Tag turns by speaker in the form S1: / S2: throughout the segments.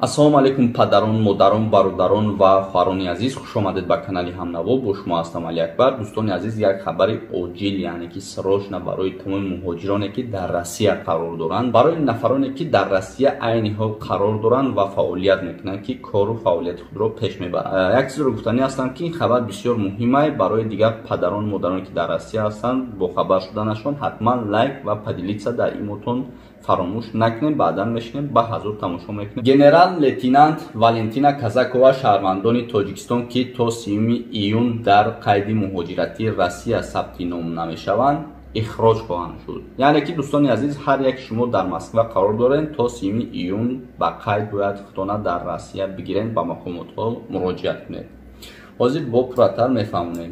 S1: Ассалому алайкум, падарон, модарон, бародарон ва хоҳарони азиз, хуш омадед ба канали Ҳамнаво. Бо шумо ҳастам Алиакбар. Дӯстони азиз, як хабари оҷил, яъне ки срочно барои тамоми муҳоҷироне, ки дар Россия қарор доранд, барои нафароне, ки дар Россия айни ҳол қарор доранд ва фаъолият мекунанд, ки кору фаъолияти худро пеш мебаранд. Як чизро гуфтанӣ ҳастам, ки ин хабар бисёр муҳимай барои дигар падарон, модароне, ки дар Россия ҳастанд, бохабар шуданашон. Ҳатман лайк ва поделиться дар имотон фаромӯш накунем, баъдан мешинем ба ҳазур тамошо мекунем. Генерал-лейтенант Валентина Казакова шаҳрвандони Тоҷикистон, ки то 30 июн дар қайди муҳоҷиратии Россия сабти ном намешаванд, ихроҷ хоҳанд шуд. Яъне ки, дӯстони азиз, ҳар як шумо дар Москва қарор доред, то 30 июн ба қайд бояд худтона дар Россия бигиред, ба мақомотҳо муроҷиат кунед. Ҳозир бо пурратар мефаҳмонем.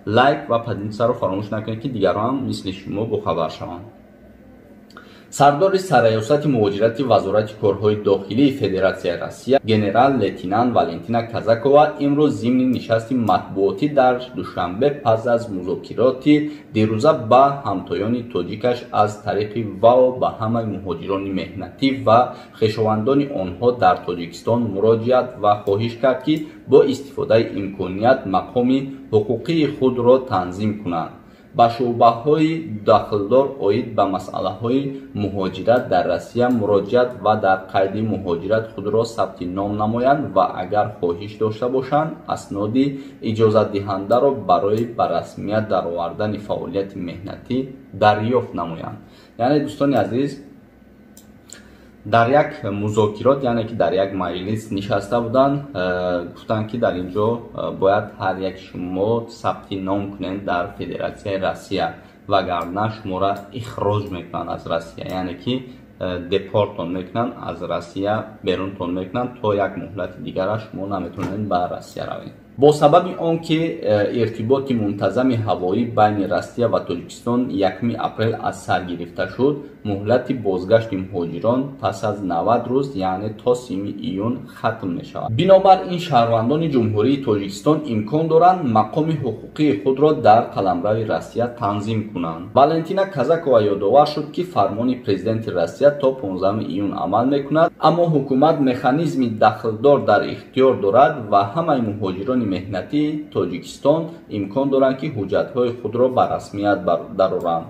S1: Лайк ва поделиться ро фаромӯш накунед, ки дигарон ҳам мисли шумо бохабар шаванд. Сардори Сарраёсати муҳоҷирати Вазорати корҳои дохилии Федератсияи Россия генерал-лейтенант Валентина Казакова имрӯз зимни нишасти матбуотӣ дар Душанбе пас аз музокироти дирӯза ба ҳамтоёни тоҷикаш аз тариқи ВАО ба ҳамаи муҳоҷирони меҳнатӣ ва хешовандони онҳо дар Тоҷикистон муроҷиат ва хоҳиш кард, ки бо истифодаи имконият мақоми ҳуқуқии худро танзим кунанд, ба шӯъбаҳои дахлдор оид ба масъалаҳои муҳоҷират дар Россия муроҷиат ва дар қайди муҳоҷират худро сабти ном намоянд ва агар хоҳиш дошта бошанд, асноди иҷозатдиҳандаро барои ба расмият даровардани фаъолияти меҳнатӣ дарёфт намоянд. Яъне, дӯстони азиз, дар як музокирот, яъне ки дар як маҷлис нишаста буданд, гуфтанд, ки дар ин ҷо бояд ҳар як шумо сабти ном кунед дар Федератсияи Россия, вагарна шуморо ихроҷ мекунанд аз Россия, яъне ки депортон мекунанд, аз Россия берунтон мекунанд, то як муҳлати дигара шумо наметавонед ба Россия равед. Бо сабаби он ки иртиботи мунтазами ҳавоӣ байни Россия ва Тоҷикистон 1 апрел аз сар гирифта шуд, муҳлати бозгашти муҳоҷирон пас аз 90 рӯз, яъне то 30 июн хатм мешавад. Бинобар ин шаҳрвандони Ҷумҳурии Тоҷикистон имкон доранд мақоми ҳуқуқии худро дар қаламрави Россия танзим кунанд. Валентина Казакова ёдовар шуд, ки фармони президенти Россия то 15 июн амал мекунад, аммо ҳукумат механизми дахлдор дар ихтиёр дорад ва ҳамаи муҳоҷирони меҳнатии Тоҷикистон имкон доранд, ки ҳуҷҷатҳои худро ба расмият дароранд.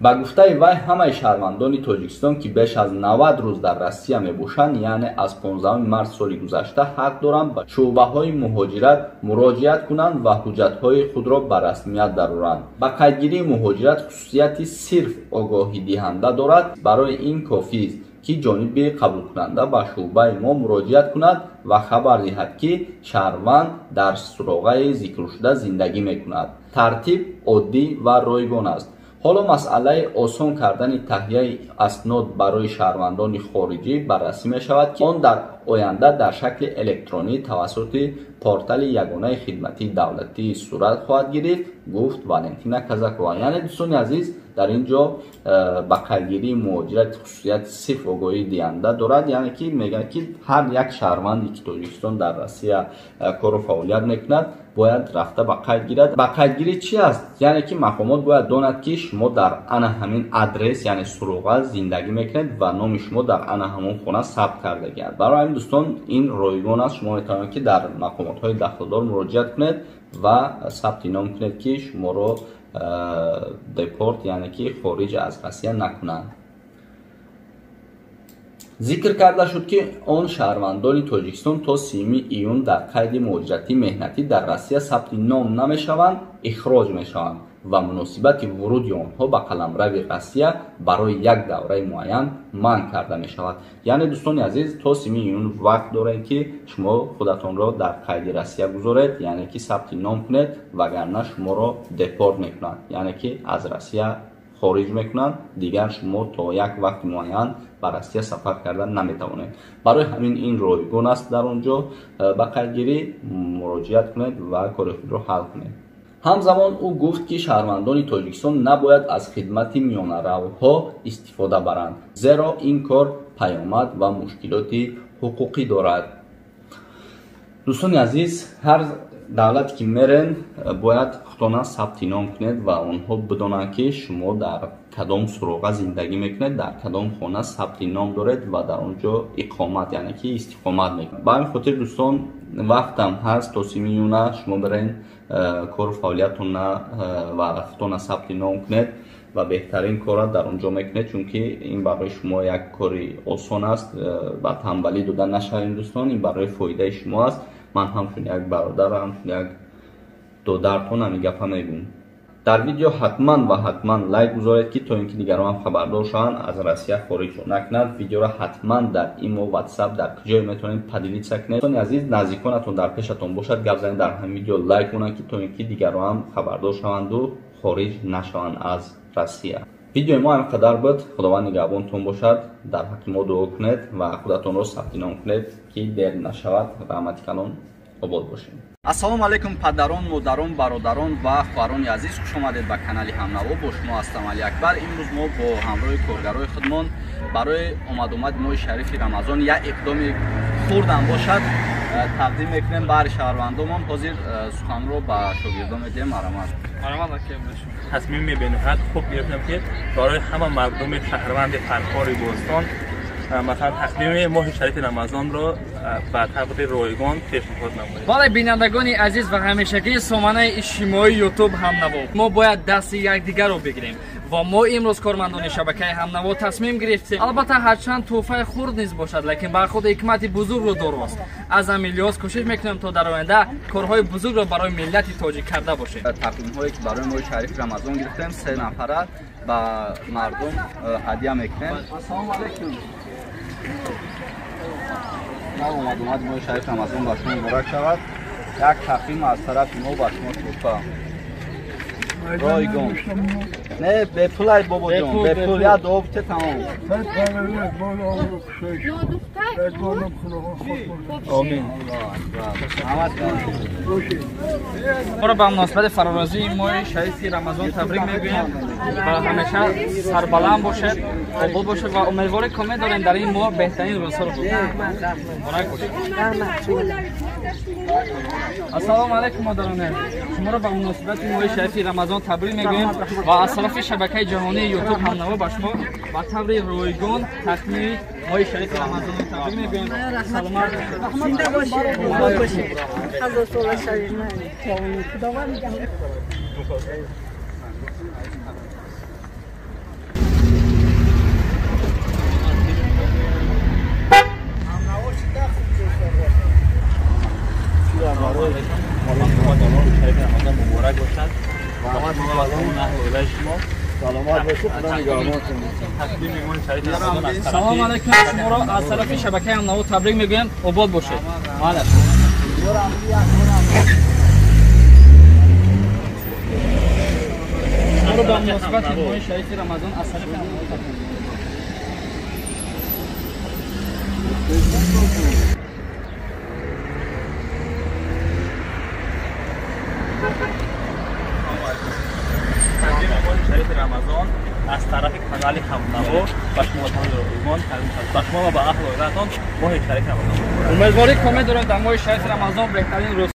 S1: Ба гуфтаи вай, ҳамаи шаҳрвандони Тоҷикистон, ки беш аз 90 рӯз дар Россия мебошанд, яъне аз 15 март соли гузашта, ҳақ доранд ба шӯъбаҳои муҳоҷират муроҷиат кунанд ва ҳуҷҷатҳои худро ба расмият дароранд. Ба қайдгирии муҳоҷират хусусияти сирф огоҳидиҳанда дорад. Барои ин кофист, ки ҷониби қабулкунанда ба шӯъбаи мо муроҷиат кунад ва хабар диҳад, ки шаҳрванд дар суроғаи зикршуда зиндагӣ мекунад. Тартиб оддӣ ва ройгон аст. Ҳоло масъалаи осон кардани таҳияи аснод барои шаҳрвандони хориҷӣ баррасӣ мешавад, ки он дар оянда дар шакли электронӣ тавассути портали ягонаи хидматии давлатӣ сурат хоҳад гирифт, гуфт Валентина Казакова. Яъне, дӯстони азиз, дар ин ҷо ба қайдгирии муҳоҷират хусусияти сирф огоҳӣ диҳанда дорад, яъне ки мегӯяд, ки ҳар як шаҳрванде, ки Тоҷикистон дар Россия кору фаъолият мекунад, бояд рафта ба қайд гирад. Ба қайдгирӣ чи аст? Яъне ки мақомот бояд донад, ки шумо дар ана ҳамин адрес, яъне суроға зиндагӣ мекунед ва номи шумо дар ана ҳамон хона сабт кардагиаст. Барои ҳамин, дӯстон, ин ройгон аст. Шумо метавонед, ки дар мақомотҳои дахлдор муроҷиат кунед ва сабти ном кунед, ки шуморо депорт, яъне ки хориҷ аз Россия накунанд. Зикр карда шуд, ки он шаҳрвандони Тоҷикистон то 30 июн дар қайди муҳоҷиратии меҳнатӣ дар Россия сабти ном намешаванд, ихроҷ мешаванд ва муносибати вуруди онҳо ба қаламрави Россия барои як давраи муайян манъ карда мешавад. Яъне, дӯстони азиз, то 30 июн вақт доред, ки шумо худатонро дар қайди Россия гузоред, яъне ки сабти ном кунед, вагарна шуморо депорт мекунанд, яъне ки аз Россия хориҷ мекунанд. Дигар шумо то як вақти муайян ба Россия сафар кардан наметавонед. Барои ҳамин ин ройгон аст. Дар он ҷо ба қайдгирӣ муроҷиат кунед ва кори худро ҳал кунед. Ҳамзамон ӯ гуфт, ки шаҳрвандони Тоҷикистон набояд аз хидмати миёнаравҳо истифода баранд, зеро ин кор паёмад ва мушкилоти ҳуқуқӣ дорад. Дӯстони азиз, ҳар давлате ки мерен, бояд худтона сабти ном кунед ва онҳо бидонанд, ки шумо дар кадом суроға зиндагӣ мекунед, дар кадом хона сабти ном доред ва дар он ҷо иқомат, яъне ки истиқомат мекунед. Ба ҳамин хотир дӯстон, вақтам ҳаст то 30 июна шумо барен кору фаъолиятона ва худтона сабти ном кунед ва беҳтарин корро дар он ҷо мекунед, чунки ин барои шумо як кори осон аст. Ба танбалӣ дода нашавем дӯстон, ин барои фоидаи шумо аст. Ман ҳамчун як бародар, ҳамчун як додартон ҳамин гапа мегӯм. Дар видео ҳатман ва ҳатман лайк гузоред, ки то ин ки дигарон ҳам хабардор шаванд, аз Россия хориҷ накунанд. Видеоро ҳатман дар имо, ватсап, дар куҷое метавонед поделиться кунед. Дӯстони азиз, наздиконатон дар пешатон бошад, гап занед дар ҳамин видео лайк монанд, ки то ин ки дигарон ҳам хабардор шаванду хориҷ нашаванд аз Россия. Видеои мо ҳамин қадар буд. Худованд нигаҳбонтон бошад. Дар ҳаққи мо дуо кунед ва худатонро сабти ном кунед, ки дер нашавад. Раҳмати калон, обод бошед. Ассалому алайкум падарон, модарон, бародарон ва хоҳарони азиз, хуш омадед ба канали Ҳамнаво. Бо шумо ҳастам Али Акбар. Имрӯз мо бо ҳамроҳи коргарои худмон барои омадомади моҳи шарифи Рамазон як иқдоми хурдам бошад тақдим мекунем баҳри шаҳрвандомон. Ҳозир суханро ба шогирдон медиҳем. Марамат.
S2: Тасмими бениҳоят хуб гирифтем, ки барои ҳама мардуми шаҳрванди Фархори Бостон масалан тақвими моҳи шарифи Рамазонро ба таври ройгон пешниҳод намоем.
S3: Бале, бинандагони азиз ва ҳамешагии сомонаи иҷтимоии Ютуб Ҳамнаво, мо бояд дасти якдигарро бигирем ва мо имрӯз кормандони шабакаи Ҳамнаво тасмим гирифтем. Албатта ҳарчанд тӯҳфаи хурд низ бошад, лекин бар худ ҳикмати бузургро дорост. Аз ҳамин лиҳоз кӯшиш мекунем то дар оянда корҳои бузургро барои миллати тоҷик карда бошем.
S1: Тақвимҳое ки барои моҳи шарифи Рамазон гирифтем, 3 нафара ба мардум ҳадя мекунем. Ассалому алайкум. Омадомади моҳи шарифи Рамазон ба шумо муборак шавад. Як тақвим аз тарафи мо ба шумо тӯҳфа ройгон. Не, бепул ай бобоҷон, бепул, як дуо бите тамом. Омин.
S3: Моро ба муносибати фарорасии моҳи шарифи Рамазон табрик мегӯем ва ҳамеша сарбаланд бошед, обод бошед ва умедвори комил дорем дар ин моҳ беҳтарин рӯзҳоро муборак бошед. Ассалому алайкум модароне, шуморо ба муносибати моҳи шарифи Рамазон табрик мегӯем ва аз тарафи шабакаи ҷаҳонии Ютуб Ҳамнаво ба шумо ба таври ройгон тақвими моҳи шарифи Рамазонро табрик мегӯем. Саломат
S4: бошед, обод бошед, ҳазор сола шавед. Худованд
S2: муборак бошад.
S5: Саломат бошед, Худо нигаҳбонтон.
S3: Салом алайкум, шуморо аз тарафи шабакаи Ҳамнаво табрик мегӯем. Обод бошед. Шуморо ба муносибати моҳи шарифи Рамазон аз тарафи Ҳамнаво табрик мегӯем.
S2: Рамазон аз тарафи канали Ҳамнаво ба шумо ройгон ба шумо ва ба аҳли оилаатон моҳи шарифи Рамазон.
S3: Умедворӣ комил дорем дар моҳи шарифи Рамазон беҳтарин рӯз